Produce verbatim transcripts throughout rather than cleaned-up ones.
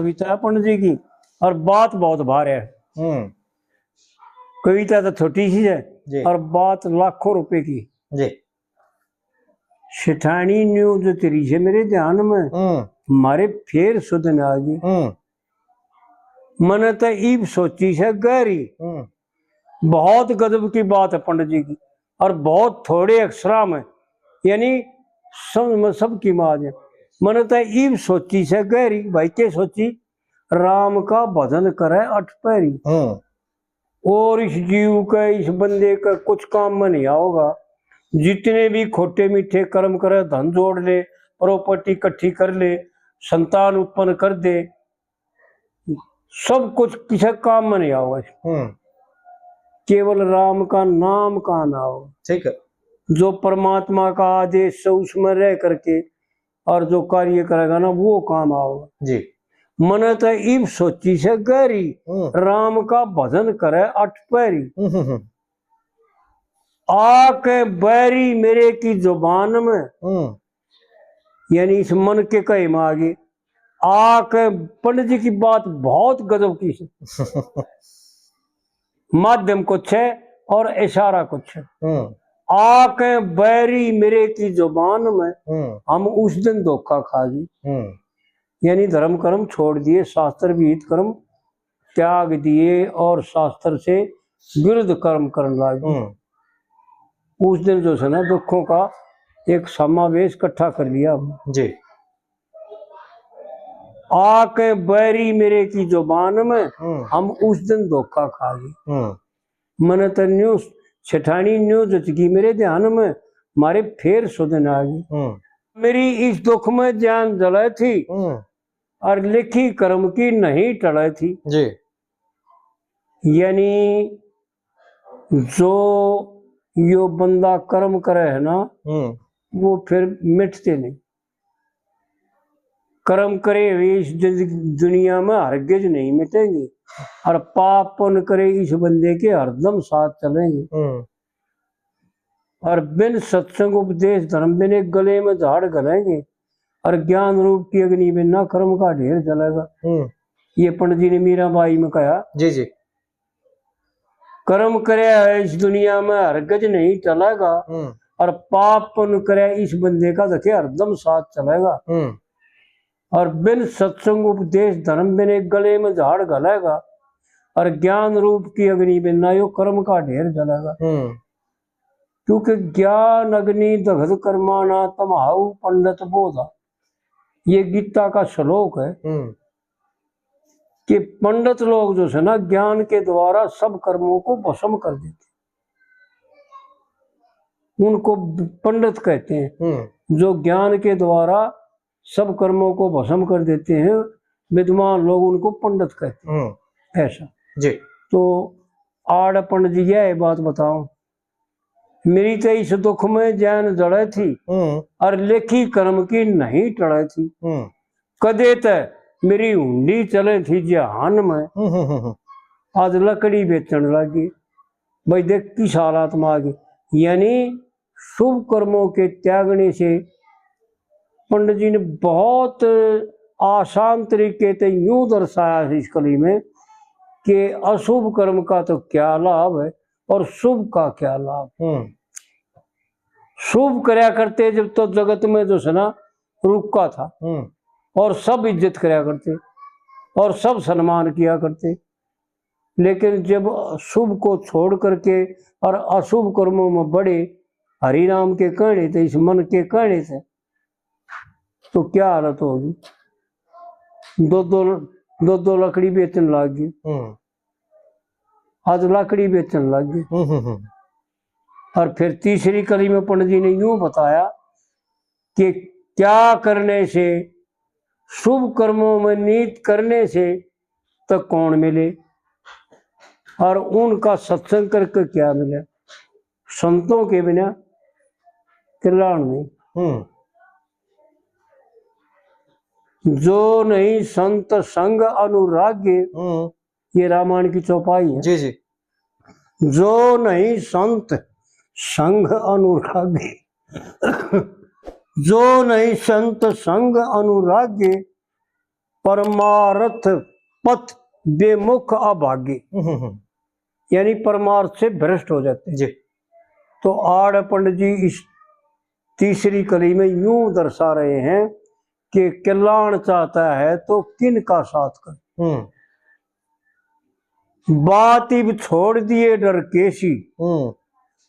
कविता है पंडित जी की, और बात बहुत भारी है। हम्म। कविता तो छोटी सी है जी। और बात लाखों रुपए की। जी। सेठानी न्यू जो तेरी से मेरे ध्यान में, हम्म। मारे फेर सुधन आ गई। हम्म। मने तो ईब सोची से गहरी, हम्म। बहुत गजब की बात है पंडित जी की, और बहुत थोड़े अक्षरा में, यानी समझ में सबकी माज है। मने तो ईब सोची से गहरी, भाई के सोची, राम का भजन करे अठ पहरी। हम्म। और इस जीव के, इस बंदे के कुछ काम में नहीं आओगा। जितने भी खोटे मीठे कर्म करे, धन जोड़ ले, प्रॉपर्टी इकट्ठी कर ले, संतान उत्पन्न कर दे, सब कुछ किसी काम में नहीं आओगा। हम्म। केवल राम का नाम काम आओ। ठीक है। जो परमात्मा का आदेश है उसमें रह करके और जो कार्य करेगा ना, वो काम आओ। जी। मने तो ईब सोची से गहरी, हम्म। राम का भजन करे अठ पहरी। हम्म, हम्म, हम्म। आके बैरी मेरे की जुबान में, हम्म। यानी इस मन के कहे में आ गई। आके पंडित जी की बात बहुत गजब की से। माध्यम कुछ है और इशारा कुछ है। हम्म। आके बैरी मेरे की जुबान में, हम्म। हम उस दिन धोखा खा गए। हम्म। यानी धर्म कर्म छोड़ दिए, शास्त्र विहित कर्म त्याग दिए और शास्त्र से विरुद्ध कर्म करने लग गए। हम्म। उस दिन जो है ना, दुखों का एक समावेश इकट्ठा कर लिया हमने। जी। आके बैरी मेरे की जुबान में, हम्म। हम उस दिन धोखा खा गए। हम्म। मने तो न्यू सेठानी न्यू जचगी मेरे ध्यान में, मारे फेर सुधन आ गई। हम्म। मेरी इस दुख में जान जले थी, हम्म। और लिखी कर्म की नहीं टले थी। जी। यानी जो यो बंदा कर्म करे है ना, हम्म। वो फिर मिटते नहीं। कर्म करे हुए इस जिंदगी, दुनिया में हरगिज नहीं मिटेंगे, और पाप पुण्य करे इस बंदे के हरदम साथ चलेंगे। हम्म। और बिन सत्संग उपदेश धर्म बिन एक गले में झाड़ घलेंगे, और ज्ञान रूप की अग्नि में ना कर्म का ढेर जलेगा। हम्म। ये पंडित जी ने मीराबाई में कहा। जी, जी। कर्म करया है इस दुनिया में हरगिज नहीं टलेगा, हम्म। और पाप पुण्य करया इस बंदे का देखे हरदम साथ चलेगा। हम्म। और बिन सत्संग उपदेश धर्म बिन एक गले में झाड़ घलेगा, और ज्ञान रूप की अग्नि बिन ना यो कर्म का ढेर जलेगा। हम्म। क्योंकि ज्ञान अग्नि दग्ध कर्मा ना तम्हाऊ पंडित बोधा, ये गीता का श्लोक है। हम्म। कि पंडित लोग जो है ना, ज्ञान के द्वारा सब कर्मों को भस्म कर देते, उनको पंडित कहते हैं। हम्म। जो ज्ञान के द्वारा सब कर्मों को भस्म कर देते हैं, विद्वान लोग उनको पंडित कहते हैं। हम्म। ऐसा। जी। तो आड़ पंडित जी, यह बात बताओ, मेरी तो इस दुख में जान जले थी, हम्म। और लेखी कर्म की नहीं टले थी। हम्म। कदे ते मेरी हुंडी चले थी जहान में, हम्म, हम्म, हम्म। आज लकड़ी बेचण लागी। भाई देख किस हालात में आ गई। यानी शुभ कर्मों के त्यागने से पंडित जी ने बहुत आसान तरीके से यूं दर्शाया है इस कली में कि अशुभ कर्म का तो क्या लाभ है और शुभ का क्या लाभ। हम्म। शुभ करया करते जब तो जगत में जो है ना रुका था, हम्म। और सब इज्जत करया करते और सब सम्मान किया करते, लेकिन जब शुभ को छोड़ करके और अशुभ कर्मों में बढ़े, हरि नाम के कहने थे, इस मन के कहने थे, तो क्या हालत होगी। दो दो, दो दो लकड़ी बेचने लग गए। हम्म। आज लकड़ी बेचने लग गए। हम्म, हम्म, हम्म। और फिर तीसरी कली में पंडित जी ने यूं बताया कि क्या करने से, शुभ कर्मों में नीत करने से तो कौन मिले, और उनका सत्संग करके क्या मिले। संतों के बिना कल्याण नहीं। हम्म। जो नहीं संत संग अनुरागे, हम्म। ये रामायण की चौपाई है। जी, जी। जो नहीं संत संग अनुरागे, जो नहीं संत संग अनुरागे, परमार्थ पथ बेमुख अभागे, हम्म, हम्म, हम्म। यानी परमार्थ से भ्रष्ट हो जाते हैं। जी। तो आड़ पंडित जी इस तीसरी कली में यूं दर्शा रहे हैं कि कल्याण चाहता है तो किन का साथ कर। हम्म। बात इब छोड़ दिए डर केसी, हम्म।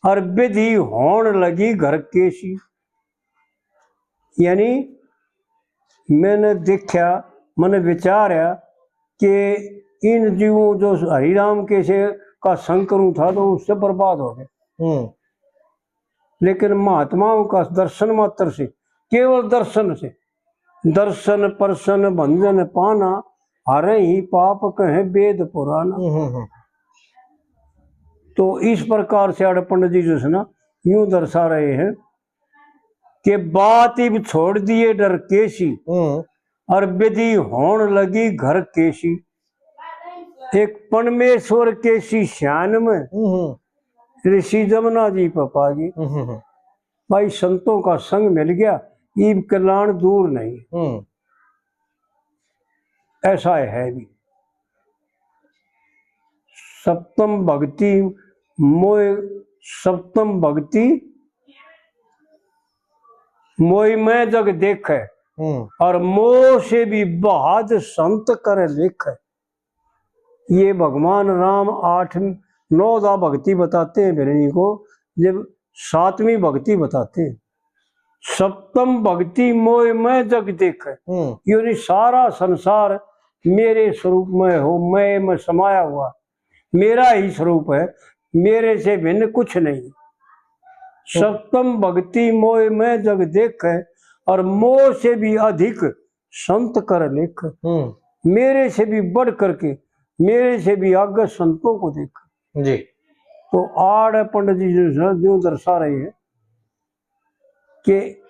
और विधि होण लगी घर केसी। यानी मैंने देखा, मैंने विचारा कि इन जीवों जो हरिराम केसे का संग करूं था तो उससे बर्बाद हो गए। हम्म। लेकिन महात्माओं का दर्शन मात्र से, केवल दर्शन से, दर्शन परसन भंजन पाना, हरे ही पाप कहे वेद पुराना। हम्म, हम्म, हम्म। तो इस प्रकार से आड़ पंडित जी जो है ना, यूं दर्शा रहे हैं कि बात इब छोड़ दिए डर केसी, हम्म। और विधि होण लगी घर केसी। एक परमेश्वर केसी श्यान में, हम्म। ऋषि जमुना जी पे पागी। हम्म, हम्म। भाई, संतों का संग मिल गया, इब कल्याण दूर नहीं। हम्म। ऐसा है भी। सप्तम भक्ति मोय, सप्तम भक्ति मोय में जग देखे, हम्म। और मोह से भी बहाद संत कर लेखे। ये भगवान राम आठ, नौ दा भक्ति बताते हैं बिरनी को, जब सातवीं भक्ति बताते हैं। सप्तम भक्ति मोय में जग देखे। हम्म। यानी सारा संसार मेरे स्वरूप में हो, मैं में समाया हुआ, मेरा ही स्वरूप है, मेरे से भिन्न कुछ नहीं। सप्तम भक्ति मोय में जग देखे, और मोह से भी अधिक संत कर लेख। हम्म। मेरे से भी बढ़ करके, मेरे से भी आगे संतों को देख। जी। तो आड़ पंडित जी जो है, जो दर्शा रहे हैं कि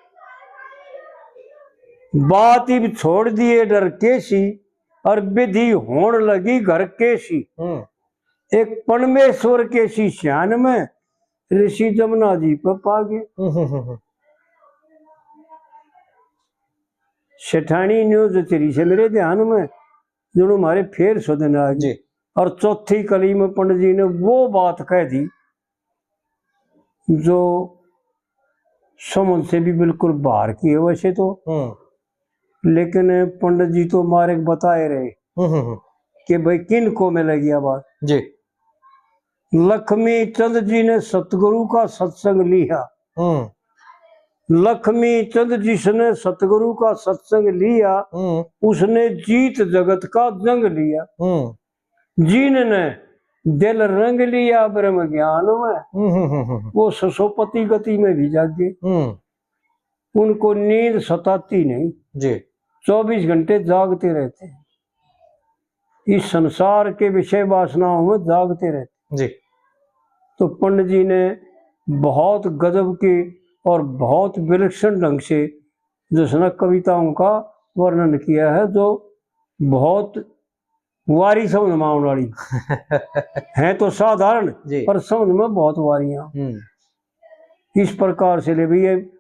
बात इब छोड़ दिए डर केसी, और विधि होण लगी घर केसी। हम्म। एक परमेश्वर केसी श्यान में, ऋषि जमुना जी पे पागे। हम्म, हम्म, हम्म। सेठानी न्यू जचरी से मेरे ध्यान में, जो हमारे फेर सुधन आ गई। जी। और चौथी कली में पंडित जी ने वो बात कह दी जो समझ से भी बिल्कुल बाहर की है वैसे तो। हम्म। लेकिन पंडित जी तो मारे बताए रहे हम्म, हम्म, हम्म। कि भाई किन को मिलेगी आवाज। जी। लक्ष्मी चंद जी ने सतगुरु का सत्संग लिया। हम्म। लक्ष्मी चंद जिसने सतगुरु का सत्संग लिया, हम्म। उसने जीत जगत का जंग लिया। हम्म। जिनने दिल रंग लिया ब्रह्म ज्ञान में, हम्म, हम्म, हम्म, हम्म। वो ससोपति गति में भी जागे। हम्म। उनको नींद सताती नहीं। जी। चौबीस घंटे जागते रहते हैं। इस संसार के विषय वासनाओं में जागते रहते। जी। तो पंडित जी ने बहुत गजब के और बहुत विलक्षण ढंग से जो है ना कविताओं का वर्णन किया है, जो बहुत वारी समझ में आने वाली। हैं तो साधारण, जी। पर समझ में बहुत वारियां। हम्म। इस प्रकार से ले भी ये